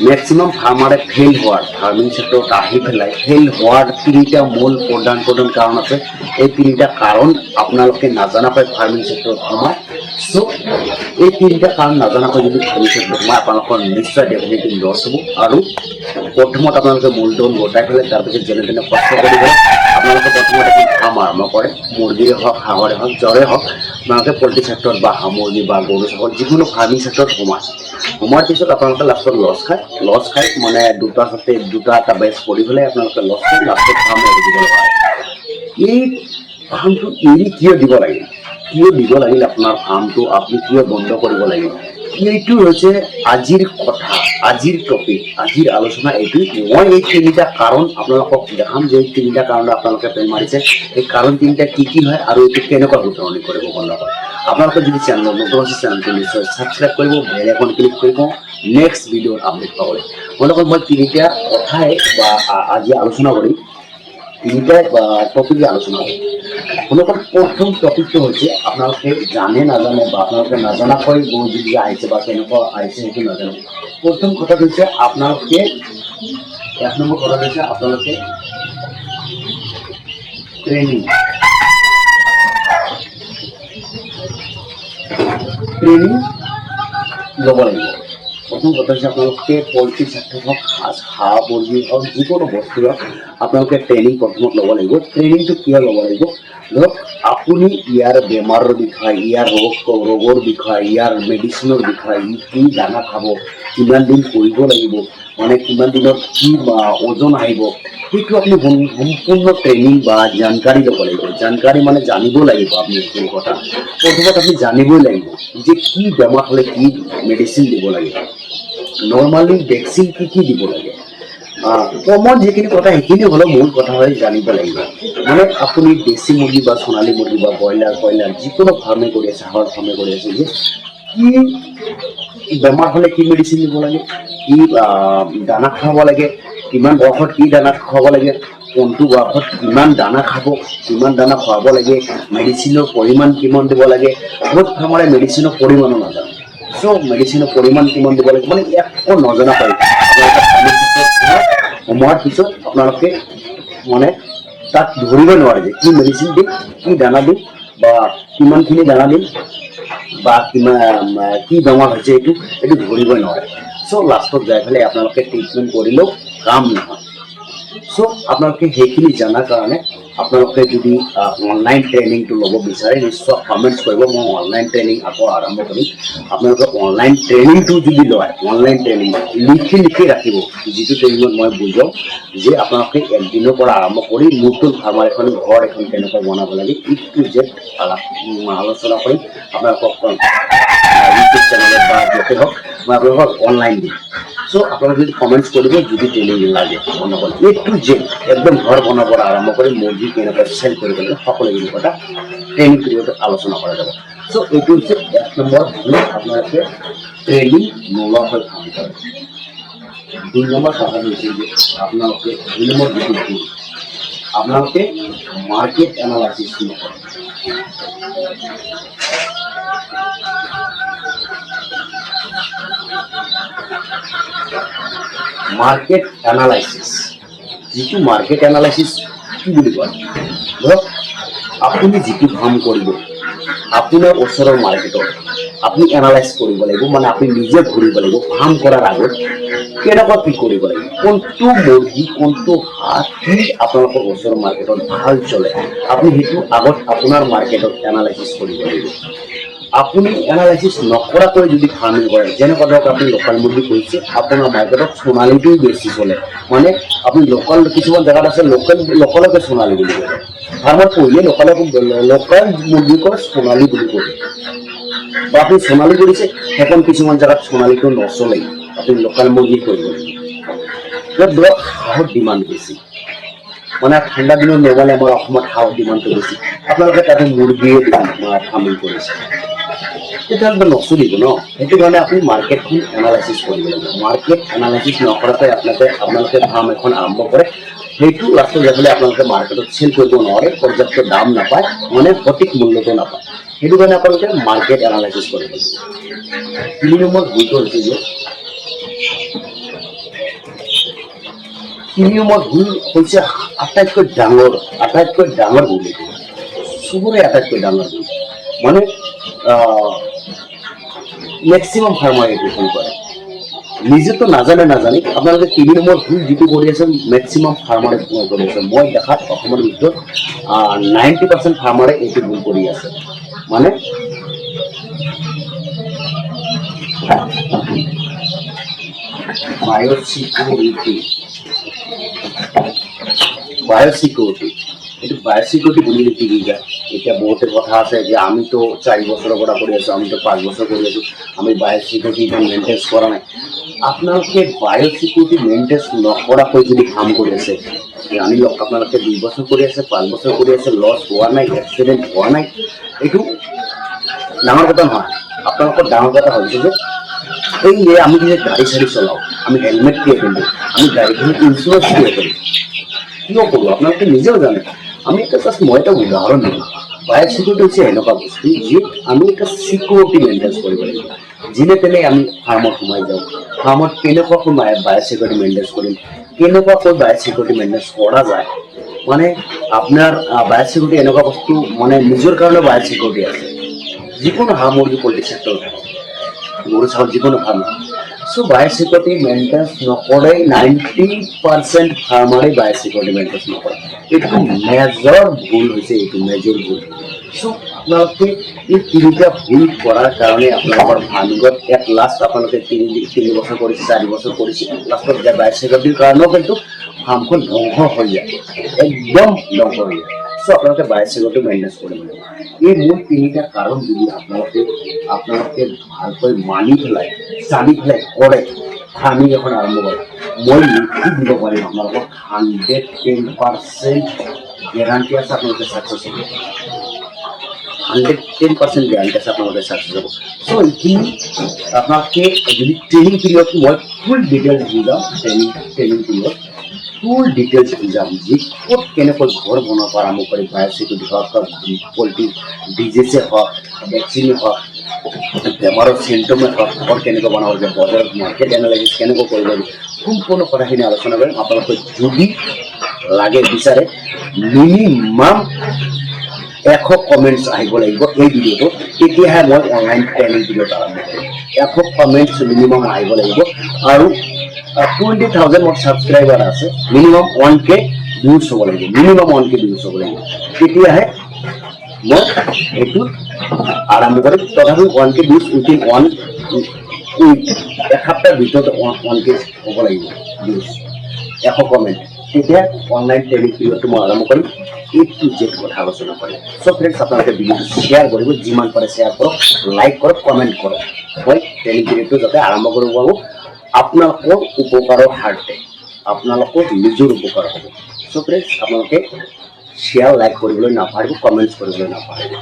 Maximum ফাৰ্মাৰে fail হোৱাৰ, farming চেক্টৰত আহি পেলাই ফেইল হোৱাৰ তিনিটা মূল প্ৰধান প্ৰধান কাৰণ আছে। এই তিনিটা কাৰণ আপোনালোকে নাজানাকৈ ফাৰ্মিং চেক্টৰত সোমায়। চ' এই তিনিটা কাৰণ নাজানাকৈ যদি ফাৰ্মিং চেক্টৰত সোমায়, আপোনালোকৰ নিশ্চয় ডেফিনেটলি লছ হ'ব। আৰু প্ৰথমত আপোনালোকে মূলধন গোটাই পেলাই, তাৰপিছত যেনে তেনে কষ্ট কৰি পেলাই আপোনালোকে প্ৰথমত এখন ফাৰ্ম আৰম্ভ কৰে। মুৰ্গীৰে হওক, হাঁহৰে হওক, য'ৰে হওক, আপোনালোকে পল্ট্ৰি চেক্টৰত বা হাঁহ, মুৰ্গী বা গৰু, ছাগল, যিকোনো ফাৰ্মিং চেক্টৰত সোমায়। সোমোৱাৰ পিছত আপোনালোকে লাষ্টত লছ খায়। লছ খাই মানে দুটা সাথে দুটা এটা বেচ কৰি পেলাই আপোনালোকে লছ খাই লাষ্টত ফাৰ্ম এৰি দিব লগা হয়। এই ফাৰ্মটো এৰি কিয় দিব লাগিল? কিয় দিব লাগিল আপোনাৰ ফাৰ্মটো? আপুনি কিয় বন্ধ কৰিব লাগিল? এইটো হৈছে আজিৰ কথা, আজিৰ টপিক, আজিৰ আলোচনা এইটো। মই এই তিনিটা কাৰণ আপোনালোকক দেখাম যে এই তিনিটা কাৰণত আপোনালোকে ফেইল মাৰিছে। এই কাৰণ তিনিটা কি কি হয় আৰু এইটো কেনেকুৱা শুধৰণি কৰিব। বন্ধুসকল, আপোনালোকে যদি চেনেলত নতুন আছে, চেনেলটো নিশ্চয় ছাবস্ক্ৰাইব কৰিব, বেল আইকন ক্লিক কৰিব নেক্সট ভিডিঅ'ৰ আপডেট পাবলৈ। বন্ধুসকল, মই তিনিটা কথাই বা আজি আলোচনা কৰিম, তিনিটা টপিক আলোচনা কৰিম। বন্ধুসকল, প্ৰথম টপিকটো হৈছে, আপোনালোকে জানে নাজানে বা আপোনালোকে নাজানাকৈ বহুত যদি আহিছে বা কেনেকুৱা আহিছে সেইটো নাজানো। প্ৰথম কথাটো হৈছে আপোনালোকে, এক নম্বৰ কথাটো হৈছে আপোনালোকে ট্ৰেইনিং ট্ৰেইনিং ল'ব লাগিব। প্ৰথম কথা হৈছে আপোনালোকে পল্ট্ৰি চেক্টৰ হওক, হাঁহ, মুৰ্গী হওক, যিকোনো বস্তু হওক, আপোনালোকে ট্ৰেইনিং প্ৰথমত ল'ব লাগিব। ট্ৰেইনিংটো কিয় ল'ব লাগিব? ধৰক আপুনি ইয়াৰ বেমাৰৰ বিষয়ে, ইয়াৰ ৰোগৰ বিষয়ে, ইয়াৰ মেডিচিনৰ বিষয়ে, ই কি দানা খাব, কিমান দিন কৰিব লাগিব, মানে কিমান দিনত কি ওজন আহিব, সেইটো আপুনি সম্পূৰ্ণ ট্ৰেইনিং বা জানকাৰী ল'ব লাগিব। জানকাৰী মানে জানিব লাগিব আপুনি সেইখিনি কথা। প্ৰথমত আপুনি জানিবই লাগিব যে কি বেমাৰ হ'লে কি মেডিচিন দিব লাগে, নৰ্মালি ভেকচিন কি কি দিব লাগে। কমন যিখিনি কথা, সেইখিনি হ'লেও মূল কথা হয় জানিব লাগিব। মানে আপুনি দেশী মুৰ্গী বা সোণালী মুৰ্গী বা ব্ৰইলাৰ, কয়লাৰ, যিকোনো ফাৰ্মে কৰি আছে, হাঁহৰ ফাৰ্মে কৰি আছে, যে কি বেমাৰ হ'লে কি মেডিচিন দিব লাগে, কি দানা খুৱাব লাগে, কিমান বয়সত কি দানা খুৱাব লাগে, কোনটো বয়সত কিমান দানা খাব, কিমান দানা খুৱাব লাগে, মেডিচিনৰ পৰিমাণ কিমান দিব লাগে। বহুত ফাৰ্মাৰে মেডিচিনৰ পৰিমাণো নাজানে। চ' মেডিচিনৰ পৰিমাণ কিমান দিব লাগে, মানে একো নজনাকৈ আপোনালোকে ফাৰ্মিং ক্ষেত্ৰত সোমোৱাৰ পিছত আপোনালোকে মানে তাত ধৰিব নোৱাৰে যে কি মেডিচিন দিম, কি দানা দিম বা কিমানখিনি দানা দিম বা কিমান কি বেমাৰ হৈছে, এইটো ধৰিবই নোৱাৰে। চ' লাষ্টত যাই পেলাই আপোনালোকে ট্ৰিটমেণ্ট কৰিলেও কাম নহয়। চ' আপোনালোকে সেইখিনি জনাৰ কাৰণে আপোনালোকে যদি অনলাইন ট্ৰেইনিংটো ল'ব বিচাৰে, নিশ্চয় কমেণ্টছ কৰিব। মই অনলাইন ট্ৰেইনিং আকৌ আৰম্ভ কৰিম। আপোনালোকে অনলাইন ট্ৰেইনিংটো যদি লয়, অনলাইন ট্ৰেইনিং লিখি লিখি ৰাখিব, যিটো ট্ৰেইনিঙত মই বুজাওঁ যে আপোনালোকে একদিনৰ পৰা আৰম্ভ কৰি নতুন ফাৰ্মাৰ এখন ঘৰ এখন কেনেকৈ বনাব লাগে, ই টু জেড আলোচনা কৰিম। আপোনালোকক ইউটিউব চেনেলত বা য'তে হওক, মই আপোনালোকক অনলাইন দিম। চ' আপোনালোকে যদি কমেণ্টছ কৰিব, যদি ট্ৰেইনিং লাগে, বনাব এ টু জেড, একদম ঘৰ বনাব পৰা আৰম্ভ কৰি মুৰ্গী কেনেকৈ চেল কৰিব লাগে, সকলোখিনি কথা ট্ৰেইনিং পিৰিয়ডত আলোচনা কৰা যাব। চ' এইটো হৈছে এক নম্বৰ ভুল, আপোনালোকে ট্ৰেইনিং নোলোৱাকৈ কাম কৰে। দুই নম্বৰ কথাটো হৈছে যে আপোনালোকে, দুই নম্বৰ যিটো ভুল, আপোনালোকে মাৰ্কেট এনালাইচিছ নকৰে। মাৰ্কেট এনালাইচিছ যিটো, মাৰ্কেট এনালাইচিছ কি বুলি কয়? ধৰক আপুনি যিটো কাম কৰিব, আপোনাৰ ওচৰৰ মাৰ্কেটত আপুনি এনালাইজ কৰিব লাগিব, মানে আপুনি নিজে ঘূৰিব লাগিব ফাৰ্ম কৰাৰ আগত, কেনেকুৱা কি কৰিব লাগিব, কোনটো মুৰ্গী, কোনটো হাঁহ কি আপোনালোকৰ ওচৰৰ মাৰ্কেটত ভাল চলে, আপুনি সেইটো আগত আপোনাৰ মাৰ্কেটত এনালাইচিছ কৰিব লাগিব। আপুনি এনালাইচিছ নকৰাকৈ যদি ফাৰ্মিং কৰে, যেনেকুৱা ধৰক আপুনি লোকেল মুৰ্গী কৰিছে, আপোনাৰ মাৰ্কেটত সোণালীটোৱে বেছি চলে, মানে আপুনি লোকেল, কিছুমান জেগাত আছে লোকেল, লোকেলকে সোণালী বুলি কয়। ফাৰ্মত পুহিলে লোকেলক, লোকেল মুৰ্গী কয়, সোণালী বুলি কয়। বা আপুনি সোণালী কৰিছে, সেইখন কিছুমান জেগাত সোণালীটো নচলেই, আপুনি লোকেল মুৰ্গী কৰিব লাগিব। ধৰক হাঁহৰ ডিমাণ্ড বেছি, মানে ঠাণ্ডা দিনত নৰ্মেলি আমাৰ অসমত হাঁহৰ ডিমাণ্ডটো বেছি, আপোনালোকে তাতে মুৰ্গীয়ে ফাৰ্মিং কৰিছে, তেতিয়াহ'লে নচলিব ন। সেইটো কাৰণে আপুনি মাৰ্কেটখন এনালাইচিছ কৰিব লাগিব। মাৰ্কেট এনালাইচিছ নকৰাকৈ আপোনালোকে ফাৰ্ম এখন আৰম্ভ কৰে, সেইটো লাষ্টত যাবলৈ আপোনালোকে মাৰ্কেটত চেল কৰিব নোৱাৰে, পৰ্যাপ্ত দাম নাপায়, মানে সঠিক মূল্যটো নাপায়। সেইটো কাৰণে আপোনালোকে মাৰ্কেট এনালাইচিছ কৰিব লাগিব। তিনি নম্বৰ ভুলটো হৈছে যে তিনি নম্বৰ ভুল হৈছে আটাইতকৈ ডাঙৰ ভুল। এইটো চবৰে আটাইতকৈ ডাঙৰ ভুল, মানে মেক্সিমাম ফাৰ্মাৰে এইটো ভুল কৰে। নিজেতো নাজানে। আপোনালোকে তিনি নম্বৰ ভুল যিটো কৰি আছে, মেক্সিমাম ফাৰ্মাৰে কৰি আছে। মই দেখাত অসমৰ ভিতৰত 90% ফাৰ্মাৰে এইটো ভুল কৰি আছে। মানে বায়'চিকিউৰিটি, বায়'চিকিউৰিটি, এইটো বায়'চিকিউৰিটি বুলিলে কি বুজায়? এতিয়া বহুতে কথা আছে যে আমিতো 4 বছৰৰ পৰা কৰি আছোঁ, আমিতো 5 বছৰ কৰি আছোঁ, আমি বায়'চিকিউৰিটি ইমান মেইনটেইন কৰা নাই। আপোনালোকে বায়'চিকিউৰিটি মেইনটেইন নকৰাকৈ যদি কাম কৰি আছে, জানি লওক, আপোনালোকে 2 বছৰ কৰি আছে, 5 বছৰ কৰি আছে, লছ হোৱা নাই, এক্সিডেণ্ট হোৱা নাই, এইটো ডাঙৰ কথা নহয়। আপোনালোকৰ ডাঙৰ কথা হৈছে যে এই যে আমি যে গাড়ী চাড়ী চলাওঁ, আমি হেলমেট কিয় পিন্ধো, আমি গাড়ীখনত ইঞ্চুৰেঞ্চ কিয় কৰোঁ, কিয় কৰোঁ, আপোনালোকে নিজেও জানে। আমি এটা জাষ্ট মই এটা উদাহৰণ দিওঁ। বায়'চিকিউৰিটি হৈছে এনেকুৱা বস্তু যি আমি এটা চিকিউৰিটি মেইনটেইন কৰিব লাগিব। যেনে তেনে আমি ফাৰ্মত সোমাই যাওঁ, ফাৰ্মত কেনেকুৱাকৈ বায়'চিকিউৰিটি মেইনটেইন কৰিম, কেনেকুৱাকৈ বায়'চিকিউৰিটি মেইনটেইন কৰা যায়। মানে আপোনাৰ বায়'চিকিউৰিটি এনেকুৱা বস্তু, মানে নিজৰ কাৰণে বায়'চিকিউৰিটি আছে, যিকোনো হাঁহ মুৰ্গী পল্ট্ৰি চেক্টৰত থাকক, গৰু ছাগল, যিকোনো ফাৰ্ম। চ' বায়'চিকিউৰিটি মেইনটেনেঞ্চ নকৰে, 90% ফাৰ্মাৰে বায়'চিকিউৰিটি মেইনটেনেঞ্চ নকৰে। এইটো মেজৰ ভুল হৈছে, এইটো মেজৰ ভুল। চ' আপোনালোকে এই তিনিটা ভুল কৰাৰ কাৰণে আপোনালোকৰ ফাৰ্মিঙত এট লাষ্ট আপোনালোকে 3 বছৰ কৰিছে, 4 বছৰ কৰিছে, লাষ্টত যায় বায়'চিকিউৰিটিৰ কাৰণেও কিন্তু ফাৰ্মখন ধ্বংস হৈ যায়, একদম ধ্বংস হৈ যায়। চ' আপোনালোকে বায়'চিকিউৰিটি মেইনটেনেঞ্চ কৰিব লাগিব। এই মূল তিনিটা কাৰণ যদি আপোনালোকে ভালকৈ মানি পেলাই, জানি পেলাই কৰে, ফাৰ্মিং এখন আৰম্ভ কৰে, মই লিখি দিব পাৰিম আপোনালোকক, 110% গেৰাণ্টি আছে আপোনালোকে ছাকচেছ হ'ব। 110% গেৰাণ্টি আছে আপোনালোকে ছাকচেছ হ'ব। চ' এইখিনি আপোনালোকে যদি ট্ৰেইনিং পিৰিয়ড মই ফুল ডিটেইলছ দি যাম, ট্ৰেইনিং পিৰিয়ড ফুল ডিটেইলছ বুজাম যে ক'ত কেনেকৈ ঘৰ বনোৱাৰ পৰা আৰম্ভ কৰি বায়'চিকিউৰিটি হওক বা পল্ট্ৰি ডিজিজে হওক, ভেকচিনে হওক, বেমাৰৰ চিমটমে হওক, ঘৰ কেনেকৈ বনাব লাগে, বজাৰত মাৰ্কেট এনালাইচিছ কেনেকৈ কৰিব লাগে, সম্পূৰ্ণ কথাখিনি আলোচনা কৰিম। আপোনালোকে যদি লাগে, বিচাৰে, মিনিমাম 100 কমেণ্টছ আহিব লাগিব এই ভিডিঅ'টো, তেতিয়াহে মই অনলাইন ট্ৰেইনিং পিৰিয়ড আৰম্ভ কৰিম। 100 কমেণ্টছ মিনিমাম আহিব লাগিব আৰু 20,000 মোৰ ছাবস্ক্ৰাইবাৰ আছে, মিনিমাম 1K views হ'ব লাগিব, মিনিমাম 1K views হ'ব লাগিব, তেতিয়াহে মই এইটো আৰম্ভ কৰিম। তথাপিও 1K views within one week, এসপ্তাহৰ ভিতৰত 1K হ'ব লাগিব ভিউজ, 100 কমেণ্ট, তেতিয়া অনলাইন ট্ৰেইনিং পিৰিয়ডটো মই আৰম্ভ কৰিম। এ টু জেড কথা আলোচনা কৰিম। চ' ফ্ৰেণ্ডছ, আপোনালোকে ভিডিঅ'টো শ্বেয়াৰ কৰিব, যিমান পাৰে শ্বেয়াৰ কৰক, লাইক কৰক, কমেণ্ট কৰক। মই ট্ৰেইনিং পিৰিয়ডটো যাতে আৰম্ভ কৰিব পাৰোঁ আপোনালোকৰ উপকাৰৰ স্বাৰ্থে, আপোনালোকৰ নিজৰ উপকাৰ হ'ব। চ' ফ্ৰেণ্ডছ, আপোনালোকে শ্বেয়াৰ লাইক কৰিবলৈ নাপাহৰিব, কমেণ্টছ কৰিবলৈ নাপাহৰিব।